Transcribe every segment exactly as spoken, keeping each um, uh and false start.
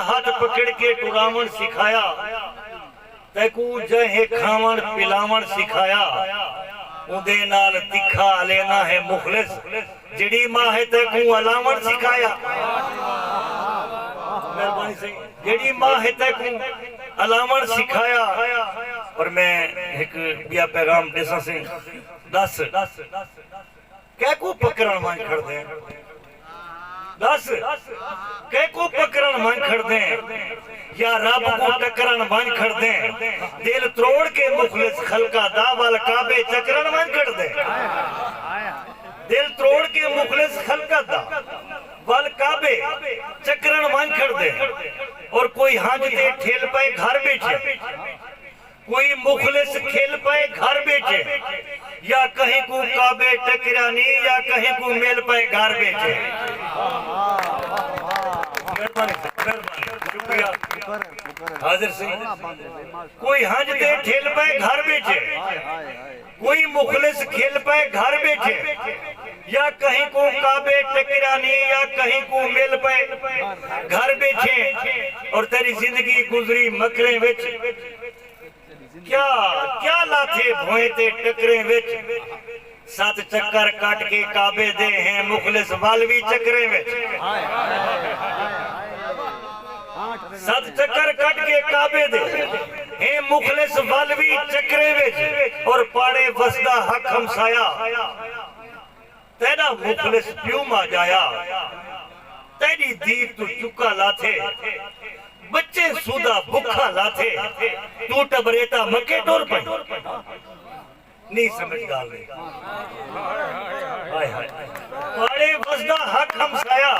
ہتھ پکڑ کے ٹراوݨ سکھایا، تیکوں جئیں کھاوݨ پلاوݨ سکھایا، اوندے نال تکھا الینا ہے مخلص، جیڑھی ماں ہے تیکوں الاوݨ سکھایا۔ مہربانی سئیں، جیڑھی ماں ہے تیکوں الاوݨ سکھایا۔ اور میں ہک ٻیا پیغام ݙیساں سئیں۔ ݙس، کیکوں پکڑݨ ونڄ کھڑدیں؟ ݙس، کیکوں پکڑݨ ونڄ کھڑدیں؟ یا رب کوں ٹکرݨ ونڄ کھڑدیں؟ دل تروڑ کے مخلص خلقاں دا ول کعبے چکرݨ ونڄ کھڑدیں؟ دل تروڑ کے مخلص خلقاں دا ول کعبے چکرݨ ونڄ کھڑدیں؟ اور کوئی ہنج تے ٹھل پئے گھر ٻیٹھے، کوئی مخلص کھل پئے گھر ٻیٹھے، یا کہیں کوں کعبے ٹکریا نی، یا کہیں کوں مل پئے گھر ٻیٹھے۔ مہربانی، مہربانی، شکریہ۔ حاضر سئیں۔ کوئی ہنج تے ٹھل پئے گھر ٻیٹھے، کوئی مخلص کھل پئے گھر ٻیٹھے، یا کہیں کوں کعبے ٹکریا نی، یا کہیں کوں مل پئے گھر ٻیٹھے۔ اور تیݙی زندگی گزری مکریں وچ، کیا، کیا لاتھے بھوئیں تے ٹکریں وچ؟ ست چکر کٹ کے کعبے دے ہیں مخلص ول وی چکریں وچ۔ ست چکر کٹ کے کعبے دے ہیں مخلص ول وی چکریں وچ۔ اور پاڑے وسدا حق ہمسایا، تیݙا مخلص پیو ماں ڄایا، تیݙی دھی توں چکا لاتھے، ٻچے سودا بکھا لاتھے، توں ٹٻریتا مکے ٹر پئیں۔ نی سمجھ ڳالھ دے۔ ہائے ہائے۔ پاڑے وسدا حق ہمسایا،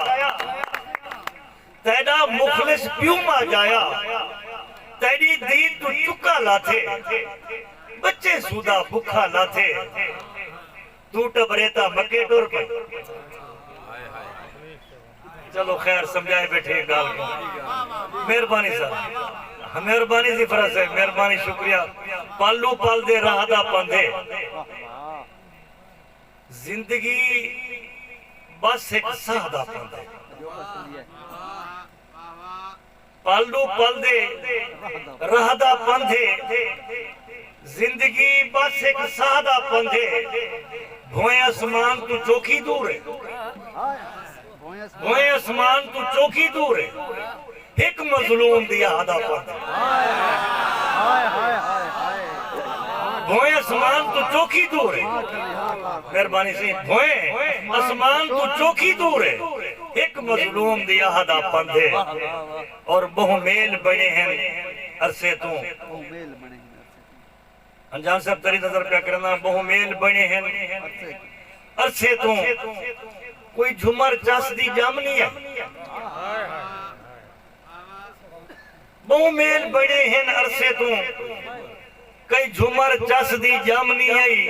تیݙا مخلص پیو ماں ڄایا، تیݙی دھی توں چکا لاتھے، ٻچے سودا بکھا لاتھے، توں ٹٻریتا مکے ٹر پئیں۔ چلو خیر، سمجھائے ٻیٹھے ڳالھ کوں۔ مہربانی سر، مہربانی ظفر صاحب، مہربانی، شکریہ۔ پل ݙو پل دے راہ دا پندھ ہے، زندگی بس ہک ساہ دا پندھ ہے۔ پل ݙو پل دے راہ دا پندھ ہے، زندگی بس ہک ساہ دا پندھ ہے۔ بھوئیں اسمان توں چوکھی دور ہے، بھوئیں اسمان توں چوکھی دور ہے، ہک مظلوم دی آہ دا پندھ ہے۔ بھوئیں اسمان توں چوکھی دور ہے۔ مہربانی سئیں، بھوئیں اسمان توں چوکھی دور ہے، ہک مظلوم دی آہ دا پندھ ہے۔ اور ٻہوں میل بݨے ہن عرصے توں۔ انجان صاحب، تیݙی نظر پیا کرݨا، ٻہوں میل بݨے ہن عرصے توں۔ کوئی جھمر چس دی ڄم نی آئی۔ ٻہوں میل بݨے ہن عرصے توں، کئی جھمر چس دی ڄم نی آئی۔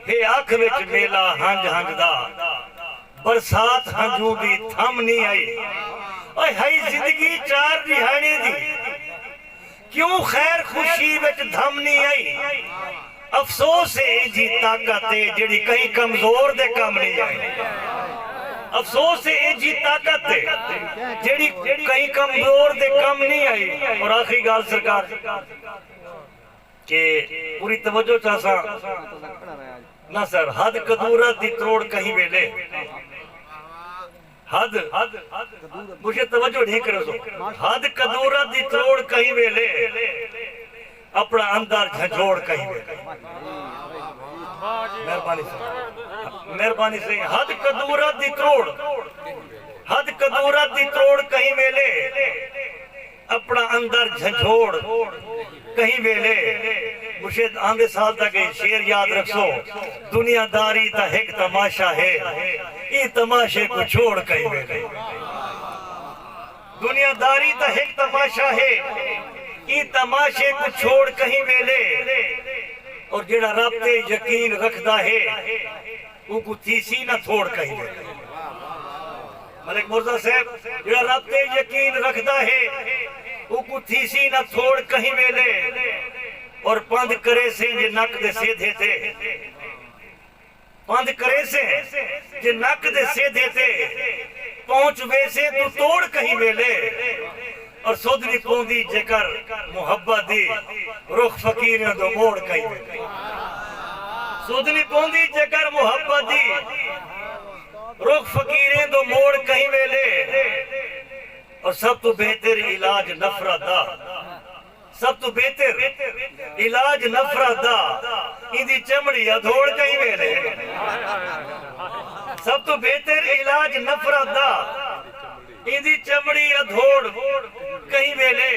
ہے اکھ وچ میلا ہنج ہنج دا، برسات ہنجوں دی تھم نی آئی۔ اوئے ہئی زندگی چار ݙیہاڑیں دی، کیوں خیر خوشی وچ دھم نی آئی۔ افسوس ہے اینجھی طاقت تے، جیڑھی کہیں کمزور دے کم نی آئی۔ افسوس ہے اینجھی طاقت تے، جیڑھی کہیں کمزور دے کم نی آئی۔ اور آخری ڳالھ سرکار، کہ پوری توجہ چاہساں۔ نہ سر، حد قدورت دی تروڑ کہیں ویلے۔ حد، مجھے توجہ نہیں کرو سو۔ حد قدورت دی تروڑ کہیں ویلے، اپݨا اندر جھنجھوڑ کہیں ویلے۔ مہربانی سئیں، مہربانی سئیں۔ حد قدورت دی تروڑ، حد قدورت دی تروڑ کہیں ویلے، اپݨا اندر جھنجھوڑ کہیں ویلے۔ مرشد آندے سال تک اے شعر یاد رکھسو، دنیا داری تاں ہک تماشا ہے، ایں تماشے کوں چھوڑ کہیں ویلے۔ دنیا داری تاں ہک تماشا ہے، ایں تماشے کوں چھوڑ کہیں ویلے۔ اور جیڑھا رب تے یقین رکھدا ہے، اوکوں تھیسی نہ تھوڑ کہیں ویلے۔ ملک مرزا صاحب، جیڑھا رب تے یقین رکھدا ہے، اوکوں تھیسی نہ تھوڑ کہیں ویلے۔ اور پندھ کریسیں جے نک دے سیدھے تے، پندھ کریسیں جے نک دے سیدھے تے، پہنچ ویسیں توں توڑ کہیں ویلے۔ اور سدھ نی پوندی جیکر محبت دی، رخ فقیریں دو موڑ کہیں ویلے۔ سدھ نی پوندی جیکر محبت دی، رخ فقیریں دو موڑ کہیں ویلے۔ اور سب توں بہتر علاج نفرت دا، سب توں بہتر علاج نفرت دا، ایندی چمڑی ادھوڑ کہیں ویلے۔ سب توں بہتر علاج نفرت دا، ایندی چمڑی ادھوڑ کہیں ویلے۔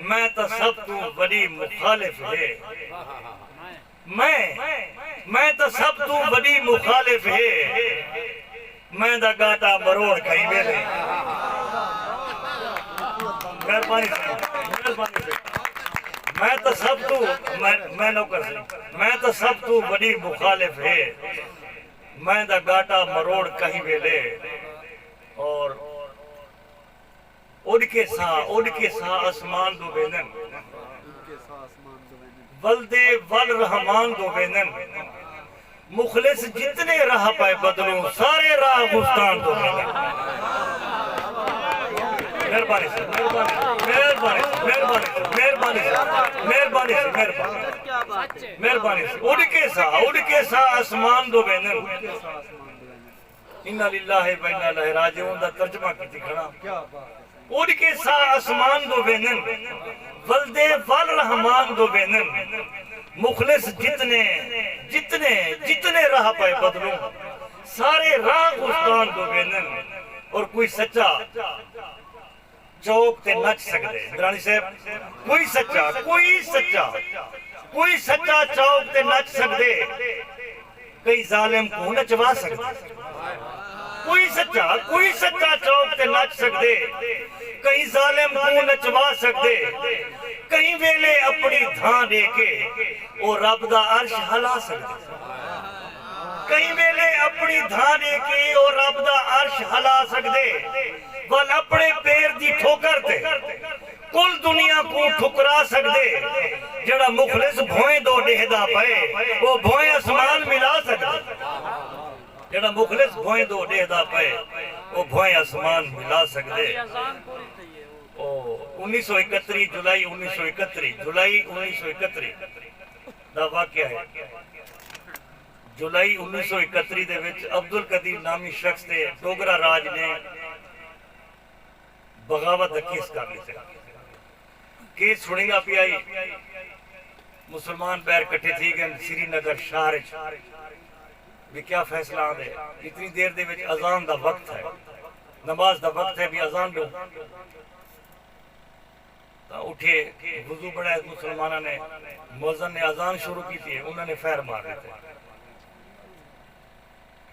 میں تاں سب توں وݙی مخالف ہے، میں، میں تاں سب توں وݙی مخالف ہے، میں دا گاٹا مروڑ کہیں ویلے۔ مہربانی سائیں، مہربانی سائیں۔ میں تاں سب توں، میں، میں نوکر سائیں، میں تاں سب توں وݙی مخالف ہے، میں دا گاٹا مروڑ کہیں ویلے۔ اور اݙ کے ساہ، اݙ کے ساہ اسمان دو ویندن، ولدے ول رحمان دو ویندن۔ مخلص جتنے راہ پائے بدلوں، سارے راہ غفتان دو ویندن۔ مہربانی سر، مہربانی، مہربانی، مہربانی، مہربانی سر، مہربانی سر، مہربانی، مہربانی سر۔ اݙ کے ساہ، اݙ کے ساہ اسمان دو ویندن۔ انا للہ و انا الیہ راجعون دا ترجمہ کیتی کھڑا۔ اݙ کے ساہ اسمان دو ویندن، ولدے ول رحمان دو ویندن۔ مخلص جتنے، جتنے، جتنے راہ پائے بدلوں، سارے راہ غفتان دو ویندن۔ اور کوئی سچا چوک تے نچ سڳدے۔ درانی صاحب، کوئی سچا، کوئی سچا، کوئی سچا چوک تے نچ سڳدے، کہیں ظالم کوں نچوا سڳدے۔ کوئی سچا، کوئی سچا چوک تے نچ سڳدے، کہیں ظالم کوں نچوا سڳدے۔ کہیں ویلے اپݨی دھاں ݙے کے او رب دا عرش ہلا سڳدے۔ کہیں ویلے اپݨی دھاں ݙے کے او رب دا عرش ہلا سڳدے، ول اپݨے پیر دی ٹھوکر تے کل دنیا کوں ٹھکرا سڳدے۔ جیڑھا مخلص بھوئیں دو ݙیہدا پئے، او بھوئیں اسمان ملا سڳدے۔ جیڑھا مخلص بھوئیں دو ݙیہدا پئے، او بھوئیں اسمان ملا سڳدے۔ او انیس سو اکہتری، جولائی انیس سو اکہتری، جولائی انیس سو اکہتری دا واقعہ ہے۔ جولائی انیس سو اکہتری دے وچ عبدالقدیر نامی شخص تے ڈوگرا راج نے بغاوت دا کیس کر ݙتے۔ کیس سݨیندا پیا ہئی، مسلمان ٻاہر کٹھے تھی ڳئن سری نگر شہر اچ، وی کیا فیصلہ آندے۔ اتنی دیر دے وچ اذان دا وقت ہے، نماز دا وقت ہے، وی اذان ݙیو۔ تاں اٹھے، وضو بݨائے، مسلماناں نے، مؤذن نے اذان شروع کیتی ہے، انہاں نے فیر مار ݙتے۔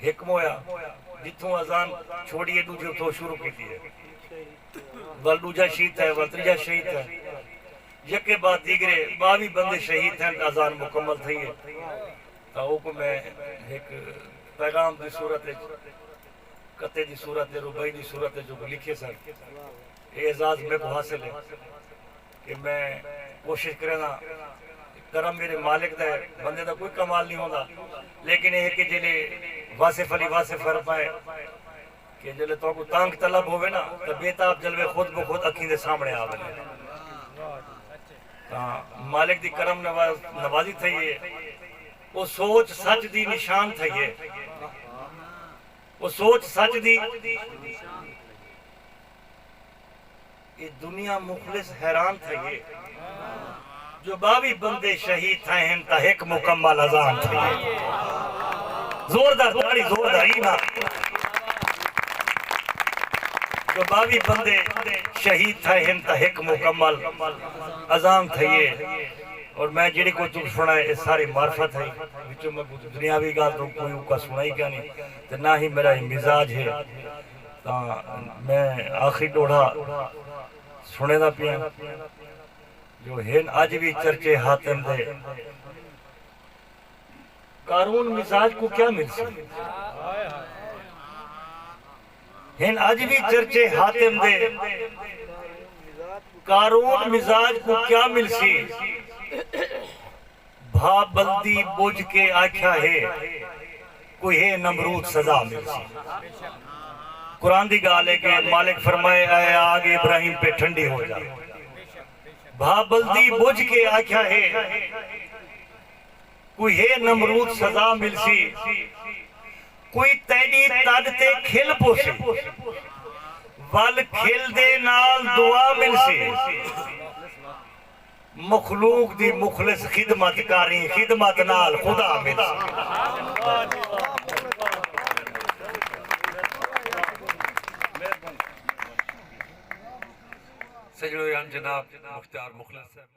ہک مویا، جتھوں اذان چھوڑی ہے، ݙوجھے اتھوں شروع کیتی ہے۔ ول ݙوجھا شہید ہے، ول تریجھا شہید ہے۔ یکے بعد دیگرے ٻاویہہ بندے شہید ہن، اذان مکمل تھئی ہے۔ تاں اوکوں میں ہک پیغام دی صورت وچ، قطعے دی صورت تے رباعی دی صورت وچ اوکوں لکھے سن۔ اے اعزاز میکوں حاصل ہے کہ میں کوشش کریندا، کرم میرے مالک دا ہے، بندے دا کوئی کمال نہیں ہوندا، لیکن اے ہے کہ جیلے واصف علی واصف فرمائے کہ جیلے تہاکوں تانگھ طلب ہووے نا، تاں بے تاب جلوے خود بخود اکھیں دے سامݨے آ ویندن۔ تاں مالک دی کرم نواز، نوازی تھئی ہے، او سوچ سچ دی نشان تھئی ہے۔ او سوچ سچ دی، اے دنیا مخلص حیران تھئی ہے۔ جو ٻاویہہ بندے شہید تھئے ہن تاں ہک مکمل اذان تھئی ہے۔ زوردار تاڑی، زوردار ایمان۔ جو ٻاویہہ بندے شہید تھئے ہن تاں ہک مکمل اذان تھئی ہے۔ اور میں جیڑھی کجھ تہاکوں سݨائے، اے ساری معرفت ہے۔ وچوں میں کجھ دنیاوی ڳالھ تہاکوں کوئی اوکا سݨائی کائنی، تے نہ ہی میرا اے مزاج ہے۔ تاں میں آخری ݙوہڑا سݨیندا پیاں جو ہن اڄ وی چرچے حاتم دے۔ قارون مزاج کوں کیا ملسی؟ ہن اڄ وی چرچے حاتم دے۔ قارون مزاج کوں کیا ملسی؟ بھا بلدی ٻجھ کے آکھیا ہے، کوئی ہے نمرود سزا ملسی۔ قرآن دی ڳالھ ہے کہ مالک فرمائے، اے آگ ابراہیم پہ ٹھنڈی ہو جا۔ بھا بلدی بجھ کے آکھیا ہے، کوئی ہے نمرود سزا ملسی، کوئی تیݙی تݙ تے کھل پوسی، ول کھل دے نال دعا ملسی۔ مخلوق دی مخلص خدمت کاری، خدمت نال خدا ملسی۔ سجڑو یان جناب مختار مخلص صاحب۔